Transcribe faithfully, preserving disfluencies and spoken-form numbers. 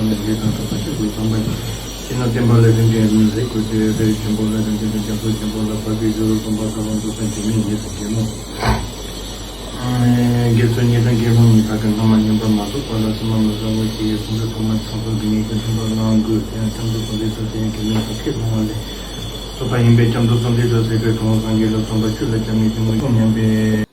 ལས་དང་གྲོགས་པ་ཆོས་སྐུ་ཚང་མ་ཡིན། ཕྱི་ནང་བསྟན་པ་ལ་རིམ་གྱིས་རིམ་གྱིས་གུས་བརྩི་ཡོད། བོད་ཆེན་པོ་ལ་རིམ་གྱིས་རིམ་གྱིས་རྒྱ་མཚོ་ཆེན་པོ་ལ་བབས་པའི་ཡུལ་དུ་སྟོན་པ་གར་བ་འདུག་ས་འཇིགས་མེད་ཉིད་དུ་གྱེར་ནོ། དགེ་ཚུལ་གཉིས་དང་དགེ་སློང་གཉིས་དག་གི་སྣང་བ་ཉམས་པ་མ་གཏོགས་པ་ལ་སེམས་པ་མ་བཟང་བ་ཞིག་གིས་སེམས་ཅན་ཐོག་མར་ཚངས་པ་དགེ་བསྙེན་གྱི་མཐུན་པ་བླང་དགོས། དེ་ཡང་སྐྱབས་འགྲོ་གསུམ་ལྡན་དང་དེ་ཡང་དགེ་སློང་དག་གི་སྣང་བ་ལས་ཐོབ་པ་ཡིན་པས། སྐྱབས་འགྲོ་གསུམ་ལྡན་དང་སྲིད་པའི་གྲོང་ཁྱེར་སངས་རྒྱས་ལ་སྟོན་པ་ཆོས་ལ་སྐྱབས་གནས་ཀྱི་དངོས་སྙོམས་ཉམས་པས།